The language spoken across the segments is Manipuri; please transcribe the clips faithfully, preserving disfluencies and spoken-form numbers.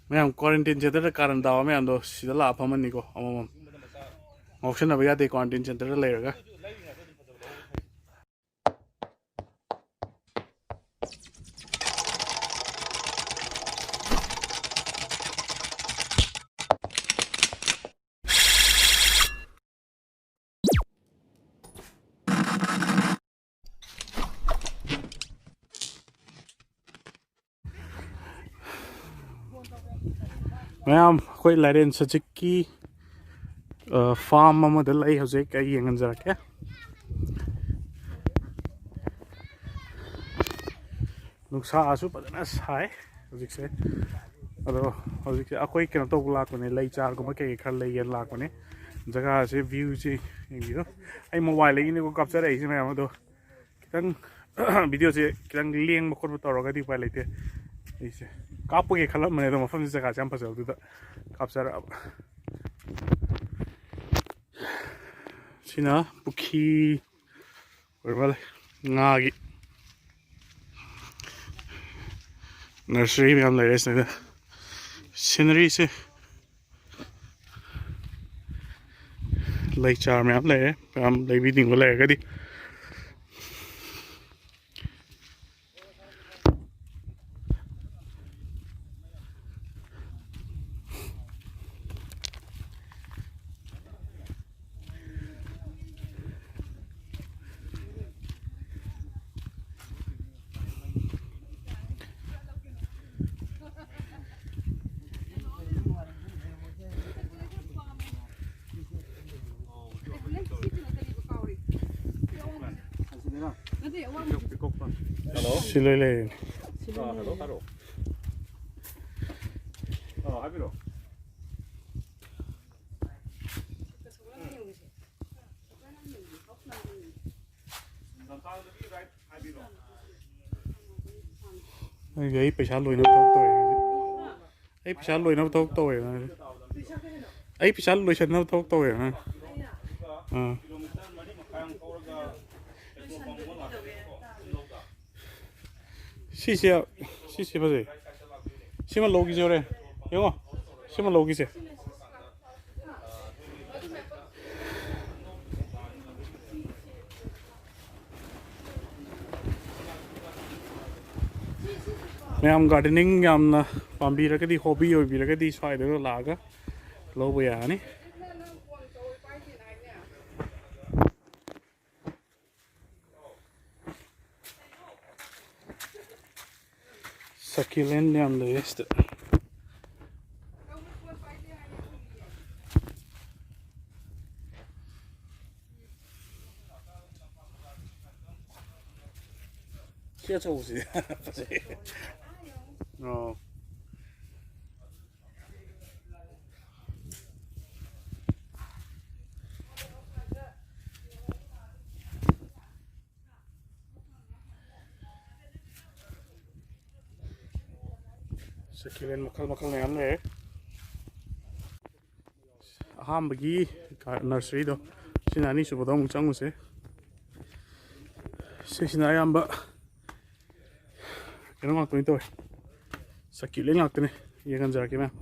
ꯃꯌꯥꯝ, quarantine centerꯗ ꯀꯥꯔꯟ ꯇꯥꯕ ꯃꯌꯥꯝꯗꯣ ꯁꯤꯗ ꯂꯥꯛꯑ ꯐꯝꯃꯅꯤꯀꯣ, ꯑꯃꯃꯝ꯫ ꯉꯥꯎꯁꯟꯅꯕ ꯌꯥꯗꯦ quarantine centerꯗ ꯂꯩꯔꯒ꯫ ꯃꯌꯥꯝ, ꯑꯩꯈꯣꯏ ꯂꯥꯏꯔꯦꯟ ꯁꯖꯤꯛꯀꯤ, ꯑ, farm ꯑꯃꯗ ꯂꯩ ꯍꯧꯖꯤꯛ꯫ ꯑꯩ ꯌꯦꯡꯍꯟꯖꯔꯛꯀꯦ꯫ ꯅꯨꯡꯁꯥꯁꯨ ꯐꯖꯅ ꯁꯥꯏ ꯍꯧꯖꯤꯛꯁꯦ꯫ ꯑꯗꯣ ꯍꯧꯖꯤꯛꯁꯦ ꯑꯩꯈꯣꯏ ꯀꯩꯅꯣ ꯇꯧꯕ ꯂꯥꯛꯄꯅꯦ, ꯂꯩ ꯆꯥꯔꯒꯨꯝꯕ ꯀꯩꯀꯩ ꯈꯔ ꯂꯩꯒꯦꯅ ꯂꯥꯛꯄꯅꯦ꯫ ꯖꯒꯥꯁꯦ, viewꯁꯦ ꯌꯦꯡꯕꯤꯌꯨ꯫ ꯑꯩ mobileꯗꯒꯤꯅꯦꯀꯣ ꯀꯥꯞꯆꯔꯛꯏꯁꯦ ꯃꯌꯥꯝ꯫ ꯑꯗꯣ ꯈꯤꯇꯪ videoꯁꯦ ꯈꯤꯇꯪ ꯂꯦꯡꯕ ꯈꯣꯠꯄ ꯇꯧꯔꯒꯗꯤ ꯎꯄꯥꯏ ꯂꯩꯇꯦ꯫ ꯑꯩꯁꯦ ꯀꯥꯞꯄꯒꯦ ꯈꯜꯂꯝꯕꯅꯦ, ꯑꯗꯣ ꯃꯐꯝꯁꯤ, ꯖꯒꯥꯁꯦ ꯌꯥꯝ ꯐꯖꯕꯗꯨꯗ ꯀꯥꯞꯆꯔꯛꯑꯕ꯫ ꯁꯤꯅ ꯄꯨꯈ꯭ꯔꯤ ꯑꯣꯏꯔ ꯃꯥꯜꯂꯦ, ꯉꯥꯒꯤ nursery ꯃꯌꯥꯝ ꯂꯩꯔꯦ ꯁꯤꯗ꯫ Sceneryꯁꯦ, ꯂꯩ ꯆꯥꯔ ꯃꯌꯥꯝ ꯂꯩꯔꯦ, ꯃꯌꯥꯝ ꯂꯩꯕꯤꯅꯤꯡꯕ ꯂꯩꯔꯒꯗꯤ꯫ Hello? ꯁꯤ ꯂꯣꯏ ꯂꯩꯔꯦꯅꯦ꯫ ꯑꯥ, hello, hello. ꯑꯥ, ꯍꯥꯏꯕꯤꯔꯣ꯫ ꯂꯝꯁꯥꯡꯗꯒꯤ right ꯍꯥꯏꯕꯤꯔꯣ꯫ ꯑꯩꯒꯤ, ꯑꯩ ꯄꯩꯁꯥ ꯂꯣꯏꯅꯕ ꯊꯕꯛ ꯇꯧꯋꯦ ꯉꯁꯤ꯫ ꯑꯩ ꯄꯩꯁꯥ ꯂꯣꯏꯅꯕ ꯊꯕꯛ ꯇꯧꯋꯦ ꯉꯁꯤ꯫ ꯑꯩ ꯄꯩꯁꯥ ꯂꯣꯏꯁꯟꯅꯕ ꯊꯕꯛ ꯇꯧꯋꯦ ꯉꯁꯤ꯫ ꯑꯥ꯫ ꯁꯤꯁꯦ, ꯁꯤꯁꯦ ꯐꯖꯩ꯫ ꯁꯤꯃ ꯂꯧꯈꯤꯁꯦ ꯍꯣꯔꯦꯟ꯫ ꯌꯦꯡꯉꯣ, ꯁꯤꯃ ꯂꯧꯈꯤꯁꯦ꯫ ꯃꯌꯥꯝ ꯒꯥꯔꯗꯦꯅꯤꯡ ꯌꯥꯝꯅ ꯄꯥꯝꯕꯤꯔꯒꯗꯤ, ꯍꯣꯕꯤ ꯑꯣꯏꯕꯤꯔꯒꯗꯤ ꯁ꯭ꯋꯥꯏꯗ ꯂꯥꯛꯑꯒ ꯂꯧꯕ ꯌꯥꯔꯅꯤ꯫ Succulent ꯌꯥꯝ ꯂꯩꯌꯦ ꯁꯤꯗ꯫ ꯁꯤ ꯑꯆꯧꯕꯁꯤ ꯐꯖꯩ꯫ ꯑꯣ꯫ Succulent ꯃꯈꯜ ꯃꯈꯜ ꯃꯌꯥꯝ ꯂꯩꯔꯦ꯫ ꯑꯍꯥꯟꯕꯒꯤ ꯅꯔꯁꯔꯤꯗꯣ, ꯁꯤꯅ ꯑꯅꯤꯁꯨꯕꯗꯣ ꯑꯃꯨꯛ ꯆꯪꯉꯨꯁꯦ꯫ ꯁꯤꯁꯤꯅ ꯑꯌꯥꯝꯕ ꯀꯩꯅꯣ ꯉꯥꯛꯇꯅꯤ ꯇꯧꯋꯦ, succulent ꯉꯥꯛꯇꯅꯦ꯫ ꯌꯦꯡꯍꯟꯖꯔꯛꯀꯦ ꯃꯌꯥꯝ꯫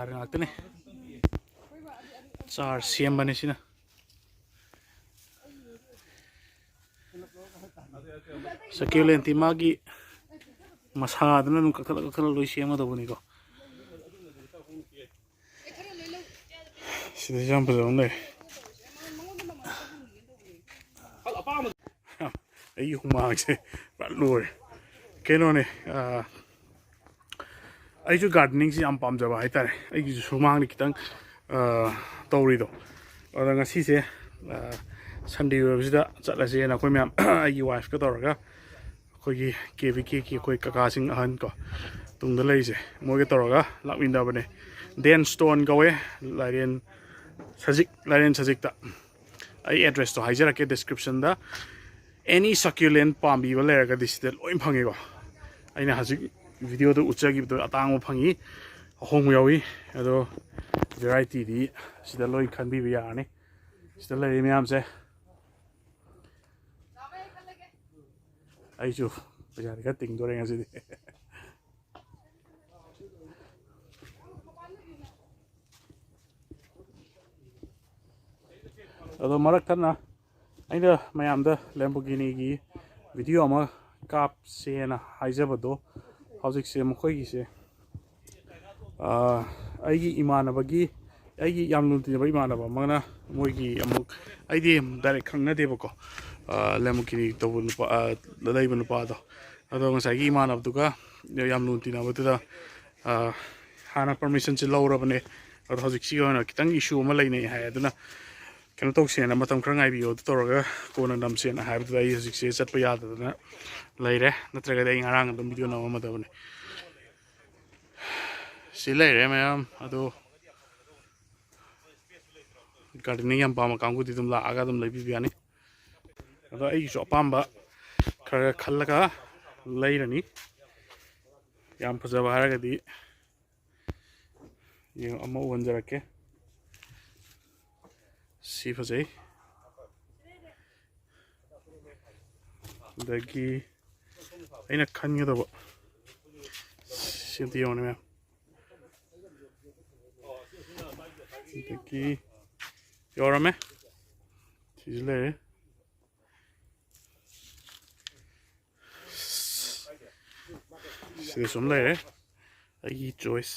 ꯆꯥꯔ ꯉꯥꯛꯇꯅꯦ꯫ ꯆꯥꯔ ꯁꯦꯝꯕꯅꯦ ꯁꯤꯅ꯫ ꯁꯀ꯭ꯌꯨꯂꯦꯟꯇꯤ ꯃꯥꯒꯤ ꯃꯁꯥꯗꯨꯅ ꯑꯗꯨꯝ ꯀꯛꯊꯠꯂ ꯀꯛꯊꯠꯂ ꯂꯣꯏ ꯁꯦꯝꯒꯗꯧꯕꯅꯤꯀꯣ꯫ ꯁꯤꯗꯁꯨ ꯌꯥꯝ ꯐꯖꯕ ꯑꯃ ꯂꯩꯔꯦ꯫ ꯑꯩꯒꯤ ꯍꯨꯃꯥꯡꯁꯦ ꯄꯨꯔꯥ ꯂꯣꯏꯔꯦ꯫ ꯀꯩꯅꯣꯅꯦ, ꯑꯥ, ꯑꯩꯁꯨ ꯒꯥꯔꯗꯦꯅꯤꯡꯁꯤ ꯌꯥꯝ ꯄꯥꯝꯖꯕ ꯍꯥꯏꯇꯥꯔꯦ꯫ ꯑꯩꯒꯤꯁꯨ ꯁꯨꯃꯥꯡꯗ ꯈꯤꯇꯪ, ꯑꯥ, ꯇꯧꯔꯤꯗꯣ꯫ ꯑꯗ ꯉꯁꯤꯁꯦ, ꯑꯥ, ꯁꯟꯗꯦ ꯑꯣꯏꯕꯁꯤꯗ ꯆꯠꯂꯁꯦꯅ ꯑꯩꯈꯣꯏ ꯃꯌꯥꯝ ꯑꯩꯒꯤ ꯋꯥꯏꯐꯀ ꯇꯧꯔꯒ ꯑꯩꯈꯣꯏꯒꯤ ꯀꯦ ꯚꯤ ꯀꯦꯒꯤ ꯑꯩꯈꯣꯏ ꯀꯀꯥꯁꯤꯡ ꯑꯍꯟ ꯀꯣ, ꯇꯨꯡꯗ ꯂꯩꯔꯤꯁꯦ, ꯃꯣꯏꯒ ꯇꯧꯔꯒ ꯂꯥꯛꯃꯤꯟꯅꯕꯅꯦ꯫ ꯗꯦꯟ ꯁ꯭ꯇꯣꯟ ꯀꯧꯋꯦ, ꯂꯥꯏꯔꯦꯟ ꯁꯖꯤꯛ, ꯂꯥꯏꯔꯦꯟ ꯁꯖꯤꯛꯇ꯫ ꯑꯩ ꯑꯦꯗ꯭ꯔꯦꯁꯇꯣ ꯍꯥꯏꯖꯔꯛꯀꯦ ꯗꯤꯁꯀ꯭ꯔꯤꯞꯁꯟꯗ꯫ ꯑꯦꯅꯤ ꯁꯀ꯭ꯌꯨꯂꯦꯟ ꯄꯥꯝꯕꯤꯕ ꯂꯩꯔꯒꯗꯤ ꯁꯤꯗ ꯂꯣꯏ ꯐꯪꯉꯤꯀꯣ꯫ ꯑꯩꯅ ꯍꯧꯖꯤꯛ ꯚꯤꯗꯤꯑꯣꯗ ꯎꯠꯆꯈꯤꯕꯗꯣ ꯑꯇꯥꯡꯕ ꯐꯪꯉꯤ, ꯑꯍꯣꯡꯕ ꯌꯥꯎꯏ꯫ ꯑꯗꯣ ꯚꯦꯔꯥꯏꯇꯤꯗꯤ ꯁꯤꯗ ꯂꯣꯏ ꯈꯟꯕꯤꯕ ꯌꯥꯔꯅꯤ꯫ ꯁꯤꯗ ꯂꯩꯔꯤ ꯃꯌꯥꯝꯁꯦ꯫ ꯑꯩꯁꯨ ꯄꯩꯁꯥꯗꯤ ꯈꯔ ꯇꯤꯡꯗꯣꯔꯦ ꯉꯁꯤꯗꯤ꯫ ꯑꯗꯣ ꯃꯔꯛ ꯊꯠꯅ ꯑꯩꯅ ꯃꯌꯥꯝꯗ ꯂꯦꯝꯕꯣꯔꯒꯤꯅꯤꯒꯤ ꯚꯤꯗꯤꯑꯣ ꯑꯃ ꯀꯥꯞꯁꯦꯅ ꯍꯥꯏꯖꯕꯗꯣ, ꯍꯧꯖꯤꯛꯁꯦ ꯃꯈꯣꯏꯒꯤꯁꯦ, ꯑꯥ, ꯑꯩꯒꯤ ꯏꯃꯥꯟꯅꯕꯒꯤ, ꯑꯩꯒꯤ ꯌꯥꯝ ꯂꯨꯅ ꯇꯤꯟꯅꯕ ꯏꯃꯥꯟꯅꯕ ꯑꯃꯅ, ꯃꯣꯏꯒꯤ ꯑꯃꯨꯛ, ꯑꯩꯗꯤ ꯗꯥꯏꯔꯦꯛ ꯈꯪꯅꯗꯦꯕꯀꯣ, ꯑꯥ, ꯂꯦꯝꯕꯣꯔꯒꯤꯅꯤ ꯇꯧꯕ ꯅꯨꯄꯥ, ꯑꯥ, ꯂꯩꯕ ꯅꯨꯄꯥꯗꯣ꯫ ꯑꯗꯣ ꯉꯁꯥꯏꯒꯤ ꯏꯃꯥꯟꯅꯕꯗꯨꯒ ꯌꯥꯝ ꯂꯨꯅ ꯇꯤꯟꯅꯕꯗꯨꯗ, ꯑꯥ, ꯍꯥꯟꯅ ꯄꯔꯃꯤꯁꯟꯁꯦ ꯂꯧꯔꯕꯅꯦ꯫ ꯑꯗꯣ ꯍꯧꯖꯤꯛꯁꯤꯒꯤ ꯑꯣꯏꯅ ꯈꯤꯇꯪ ꯏꯁꯨ ꯑꯃ ꯂꯩꯅꯩ ꯍꯥꯏ꯫ ꯑꯗꯨꯅ ꯀꯩꯅꯣ ꯇꯧꯁꯦꯅ, ꯃꯇꯝ ꯈꯔ ꯉꯥꯏꯕꯤꯌꯣ, ꯑꯗꯨ ꯇꯧꯔꯒ ꯀꯣꯟꯅ ꯅꯝꯁꯦꯅ ꯍꯥꯏꯕꯗꯨꯗ ꯑꯩ ꯍꯧꯖꯤꯛꯁꯦ ꯆꯠꯄ ꯌꯥꯗꯗꯅ ꯂꯩꯔꯦ꯫ ꯅꯠꯇ꯭ꯔꯒꯗꯤ ꯑꯩ ꯉꯔꯥꯡ ꯑꯗꯨꯝ ꯚꯤꯗꯤꯑꯣ ꯅꯝꯃꯝꯃꯗꯕꯅꯦ꯫ ꯁꯤ ꯂꯩꯔꯦ ꯃꯌꯥꯝ꯫ ꯑꯗꯣ ꯒꯥꯔꯗꯦꯅꯤꯡ ꯌꯥꯝ ꯄꯥꯝꯕ ꯀꯥꯡꯕꯨꯗꯤ ꯑꯗꯨꯝ ꯂꯥꯛꯑꯒ ꯑꯗꯨꯝ ꯂꯩꯕꯤꯕ ꯌꯥꯅꯤ꯫ ꯑꯗꯣ ꯑꯩꯒꯤꯁꯨ ꯑꯄꯥꯝꯕ ꯈꯔ ꯈꯜꯂꯒ ꯂꯩꯔꯅꯤ꯫ ꯌꯥꯝ ꯐꯖꯕ ꯍꯥꯏꯔꯒꯗꯤ ꯌꯦꯡꯉꯣ, ꯑꯃ ꯎꯍꯟꯖꯔꯛꯀꯦ꯫ ꯁꯤ ꯐꯖꯩ꯫ ꯑꯗꯒꯤ ꯑꯩꯅ ꯈꯟꯒꯗꯕ ꯁꯤ ꯑꯝꯇ ꯌꯦꯡꯉꯨꯅꯦ, ꯃꯌꯥꯝ꯫ ꯑꯗꯒꯤ ꯌꯧꯔꯝꯃꯦ꯫ ꯁꯤꯁꯨ ꯂꯩꯔꯦ꯫ ꯁꯤꯗꯁꯨ ꯑꯃ ꯂꯩꯔꯦ꯫ ꯑꯩꯒꯤ choice꯫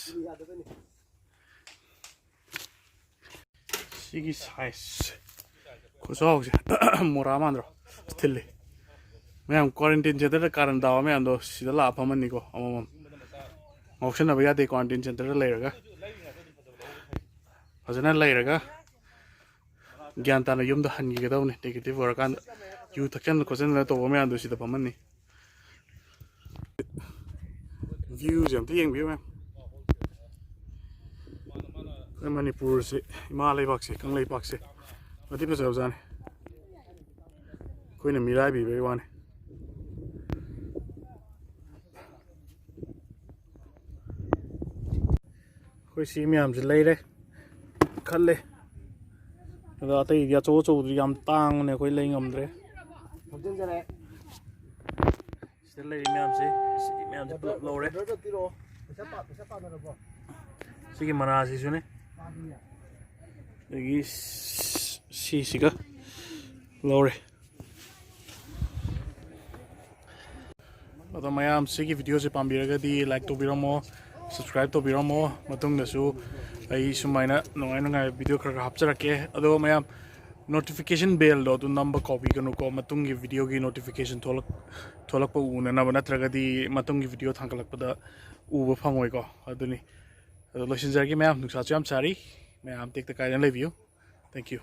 ꯁꯤꯒꯤ size ꯈꯨꯆꯥꯎꯁꯦ꯫ ꯃꯣꯔꯥ ꯃꯥꯟꯗ꯭ꯔꯣ? ꯊꯤꯜꯂꯤ꯫ ꯃꯌꯥꯝ quarantine centerꯗ ꯀꯥꯔꯟ ꯇꯥꯕ ꯃꯌꯥꯝꯗꯣ ꯁꯤꯗ ꯂꯥꯛꯑ ꯐꯝꯃꯅꯤꯀꯣ, ꯑꯃꯃꯝ꯫ ꯉꯥꯎꯁꯟꯅꯕ ꯌꯥꯗꯦ quarantine centerꯗ ꯂꯩꯔꯒ꯫ ꯐꯖꯅ ꯂꯩꯔꯒ ꯒ꯭ꯌꯥꯟ ꯇꯥꯅ ꯌꯨꯝꯗ ꯍꯟꯈꯤꯒꯗꯕꯅꯤ꯫ Negative ꯑꯣꯏꯔꯀꯥꯟꯗ ꯌꯨ ꯊꯛꯆꯟ ꯈꯣꯠꯆꯟꯗꯅ ꯇꯧꯕ ꯃꯌꯥꯝꯗꯣ ꯁꯤꯗ ꯐꯝꯍꯟꯅꯤ꯫ Viewꯁꯦ ꯑꯝꯇ ꯌꯦꯡꯕꯤꯌꯨ ꯃꯌꯥꯝ꯫ ꯑꯩꯈꯣꯏ ꯃꯅꯤꯄꯨꯔꯁꯦ, ꯏꯃꯥ ꯂꯩꯕꯥꯛꯁꯦ, ꯀꯪꯂꯩꯄꯥꯛꯁꯦ ꯃꯇꯤꯛ ꯐꯖꯕꯖꯥꯠꯅꯤ꯫ ꯑꯩꯈꯣꯏꯅ ꯃꯤꯔꯥꯏꯕꯤꯕꯩ ꯋꯥꯅꯤ꯫ ꯑꯩꯈꯣꯏ ꯁꯤ ꯃꯌꯥꯝꯁꯦ ꯂꯩꯔꯦ, ꯈꯜꯂꯦ꯫ ꯑꯗꯣ ꯑꯇꯩꯗꯤ ꯑꯆꯧ ꯑꯆꯧꯕꯗꯨꯗꯤ ꯌꯥꯝ ꯇꯥꯡꯕꯅꯦ, ꯑꯩꯈꯣꯏ ꯂꯩ ꯉꯝꯗ꯭ꯔꯦ꯫ ꯁꯤꯗ ꯂꯩꯔꯤ ꯃꯌꯥꯝꯁꯦ, ꯁꯤ ꯃꯌꯥꯝꯁꯦ ꯄꯨꯂꯞ ꯂꯧꯔꯦ꯫ ꯁꯤꯒꯤ ꯃꯅꯥꯁꯤꯁꯨꯅꯦ꯫ ꯑꯗꯒꯤ ꯁꯤꯁꯤꯒ ꯂꯧꯔꯦ꯫ ꯑꯗꯣ ꯃꯌꯥꯝ ꯁꯤꯒꯤ videoꯁꯦ ꯄꯥꯝꯕꯤꯔꯒꯗꯤ like ꯇꯧꯕꯤꯔꯝꯃꯣ, subscribe ꯇꯧꯕꯤꯔꯝꯃꯣ꯫ ꯃꯇꯨꯡꯗꯁꯨ ꯑꯩ ꯁꯨꯃꯥꯏꯅ ꯅꯨꯡꯉꯥꯏ ꯅꯨꯡꯉꯥꯏꯕ video ꯈꯔ ꯈꯔ ꯍꯥꯞꯆꯔꯛꯀꯦ꯫ ꯑꯗꯣ ꯃꯌꯥꯝ notification bellꯗꯣ ꯑꯗꯨ ꯅꯝꯕ ꯀꯥꯎꯕꯤꯒꯅꯨꯀꯣ, ꯃꯇꯨꯡꯒꯤ videoꯒꯤ notification ꯊꯣꯛꯂꯛ-, ꯊꯣꯛꯂꯛꯄ ꯎꯅꯅꯕ, ꯅꯠꯇ꯭ꯔꯒꯗꯤ ꯃꯇꯨꯡꯒꯤ video ꯊꯥꯡꯒꯠꯂꯛꯄꯗ ꯎꯕ ꯐꯪꯉꯣꯏꯀꯣ꯫ ꯑꯗꯨꯅꯤ꯫ ꯑꯗꯣ ꯂꯣꯏꯁꯤꯟꯖꯔꯒꯦ ꯃꯌꯥꯝ, ꯅꯨꯡꯁꯥꯁꯨ ꯌꯥꯝ ꯁꯥꯔꯤ, ꯃꯌꯥꯝ ꯇꯦꯛꯇ ꯀꯥꯏꯗꯅ ꯂꯩꯕꯤꯌꯨ꯫ Thank you꯫